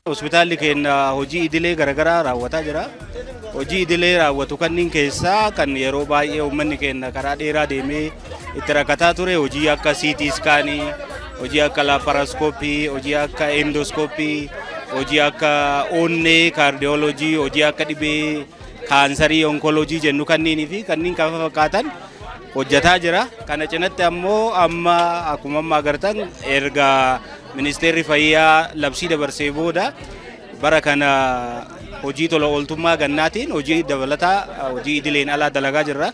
Hospitaalli keenya hojii idilee garaagaraa raawwataa jira. Hojii idilee raawwatu kanneen keessaa kan yeroo baay'ee uummanni keenya karaa dheeraa deemee itti rakkataa ture hojii akka CT scaanii, hojii akka laparoscopy, hojii akka endoscopy, hojii akka onnee cardiology, hojii akka dhibee kaansarii oncology jennu kanneenii fi kanneen kana fakkaatan hojjetaa jira. Kana cinatti ammoo amma akkuma amma agartan erga ministeerri fayyaa labsii dabarsee booda bara kana hojii tola ooltummaa gannaatiin hojii dabalataa hojii idileen alaa dalagaa jirra.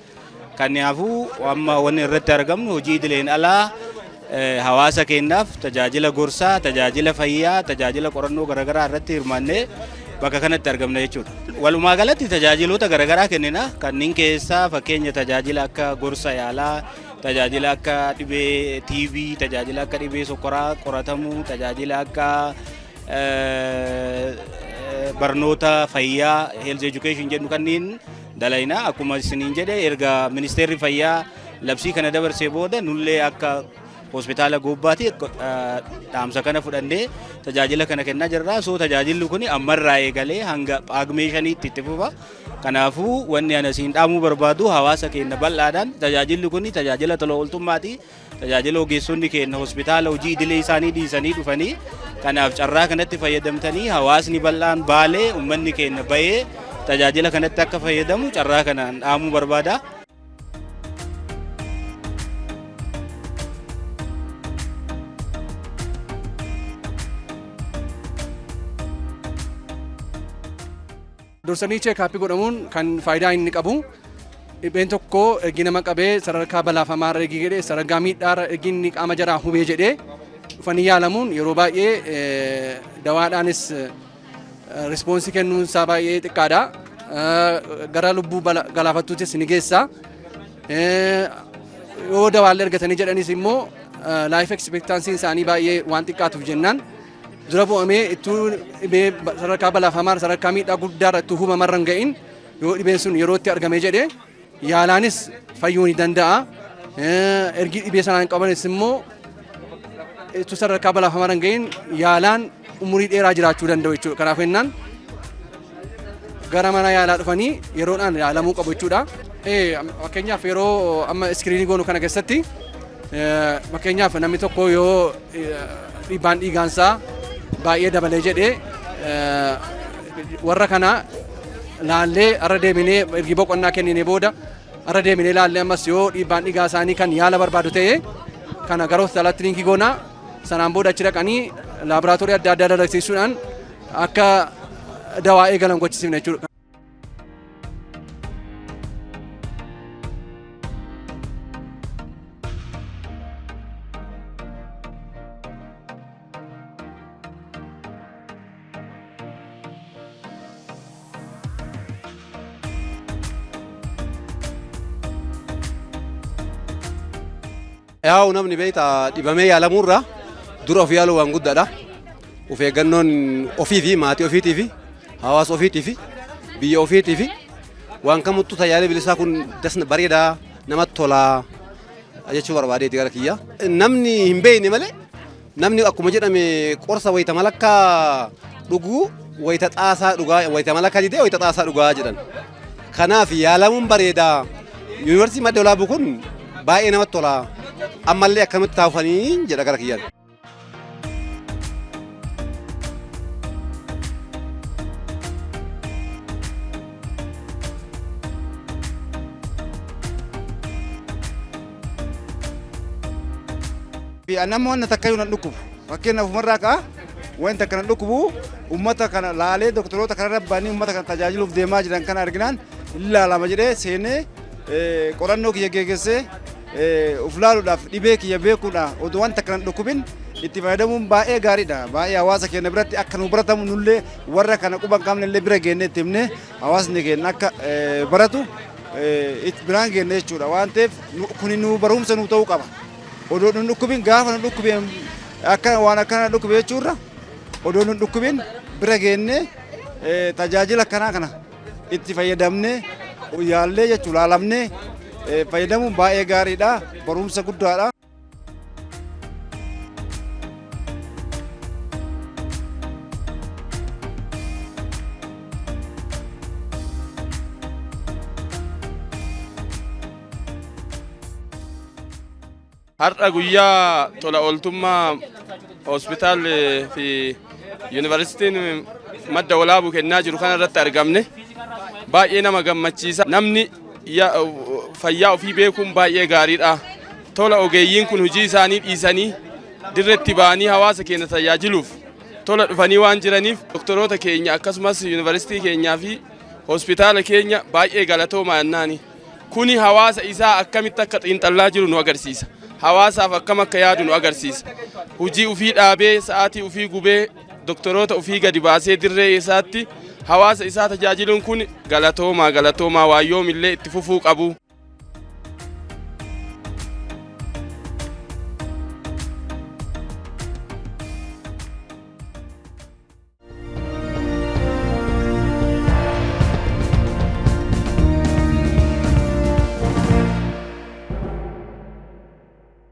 Kanaafuu amma wanni irratti argamnu hojii idileen alaa hawaasa keenyaaf tajaajila gorsaa, tajaajila fayyaa, tajaajila qorannoo garaagaraa irratti hirmaannee bakka kanatti argamna jechuudha. Walumaa galatti tajaajiloota garaagaraa kennina. Kanneen keessaa fakkeenya tajaajila akka gorsa yaalaa, tajaajila akka dhibee TB, tajaajila akka dhibee sukkaraa qoratamuu, tajaajila akka barnoota fayyaa health education jedhu kanneen dalayna. Akkuma isiniin jedhe erga ministeerri fayyaa labsii kana dabarsee booda nullee akka hospitaala Goobbaatti dhaamsa kana fudhannee tajaajila kana kennaa jirra. So tajaajilli kun ammarraa eegalee hanga Paagmee 5tti itti fufa. Kanaafuu wanni ana siin dhaamuu barbaadu hawaasa keenya bal'aadhaan tajaajilli kun tajaajila tola ooltummaati. Tajaajila ogeessonni keenya hospitaala hojii idilee isaanii dhiisanii dhufanii kanaaf carraa kanatti fayyadamtanii hawaasni bal'aan Baalee uummanni keenya bahee tajaajila kanatti akka fayyadamu carraa kanaan dhaamuu barbaada. Dursanii check-upii godhamuun kan faayidaa inni qabu, dhibeen tokko ergi nama qabee sadarkaa balaafamaarra ergi jedhee, sadarkaa miidhaarra ergi inni qaama jaraa hubee jedhee dhufanii yaalamuun yeroo baay'ee dawaadhaanis responseii kennuun isaa baay'ee xiqqaadha. Gara lubbuu galaafattuutis ni geessa. Yoo dawaallee argatanii jedhanis immoo life expectancyn isaanii baay'ee waan xiqqaatuuf jennaan dura bu'amee ittuu dhibee sadarkaa balaafamaa, sadarkaa miidhaa guddaarra ittuu hubamarra hin ga'in yoo dhibeen sun yerootti argamee jedhee yaalaanis fayyuu ni danda'a. Ergi dhibee sanaan qabanis immoo ittuu sadarkaa balaafamarra hin ga'in yaalaan umurii dheeraa jiraachuu danda'u jechuudha. Kanaaf jennaan gara mana yaalaa dhufanii yeroodhaan yaalamuu qabu jechuudha. Fakkeenyaaf yeroo amma screenii goonu kana keessatti, fakkeenyaaf namni tokko yoo dhiibbaan dhiigaansaa baay'ee dabalee jedhee, warra kana laallee irra deebinee ergi boqonnaa kenninee booda irra deebinee laallee ammas yoo dhiibbaan dhiigaa isaanii kan yaala barbaadu ta'e kana gara hospitaalaatti linkii goonaa, sanaan booda achi dhaqanii laaboraatoorii adda addaa dalagsiisuudhaan akka dawaa eegalan gochisiifna jechuudha. Yaa'u namni beektaa dhibamee yaalamuurra dura of yaaluu waan guddaadha. Of eeggannoon ofii fi maatii ofiitii fi hawaasa ofiitii fi biyya ofiitii fi waan kamittuu tajaajila bilisaa kun dasna bareedaa namatti tolaa jechuu barbaadeeti gara kiyya. Namni hin beekne malee namni akkuma jedhame qorsa wayita malakkaa dhuguu wayita xaasaa dhugaa, wayita malakkaa didee wayita xaasaa dhugaa jedhan. Kanaaf yaalamuun bareedaa. Yuunivarsiitii Madda Walaabuu kun baay'ee namatti tola. Ammallee akkamitti taa'ufanii jedha gara kiyyaan. Nama wanna takka iyyuu nan dhukkubu. Fakkeenyaaf umarraa ka'a wanti takka nan dhukkubu, uummata kana laalee doktoroota kana rabbaanii uummata kana tajaajiluuf deemaa jiran kana arginaan ilaalama jedhee seenee qorannoo kiyya geggeessee uf laaluudhaaf, dhibee kiyya beekuudhaaf odoo wanta takka nan dhukkubin itti fayyadamuun baay'ee gaariidha. Baay'ee hawaasa keenya biratti akka nu baratamu, nullee warra kana quba hin qabne illee bira geennee itti himnee hawaasni keenya akka baratu itti biraan geenne jechuudha. Waan ta'eef kuni nu barumsa nu ta'uu qaba. Odoo nu dhukkubin gaafa nu dhukkubeen akka waan akkana dhukkube jechuurra odoo nu dhukkubin bira geennee tajaajila akkanaa kana itti fayyadamnee yaallee jechuudha, laalamnee fayyadamuun baay'ee gaariidha, barumsa guddaadha. Har'a guyyaa tola ooltummaa hospitaalli fi yuunivarsiitiin Madda Walaabuu kennaa jiru kana irratti argamne baay'ee nama gammachiisa. Namni fayyaa ofii beekuun baay'ee gaariidha. Tola ogeeyyiin kun hojii isaanii dhiisanii dirreetti ba'anii hawaasa keenya tajaajiluuf tola dhufanii waan jiraniif, doktoroota keenya akkasumas yuunivarsiitii keenyaa fi hospitaala keenya baay'ee galatoomaa jennaani. Kuni hawaasa isaa akkamitti akka xiinxallaa jiru nu agarsiisa. Hawaasaaf akkam akka yaadu nu agarsiisa. Hojii ofii dhaabee, sa'aatii ofii gubee, doktoroota ofii gadi baasee dirree isaatti hawaasa isaa tajaajiluun kun galatoomaa, galatoomaa, waan yoomillee itti fufuu qabu.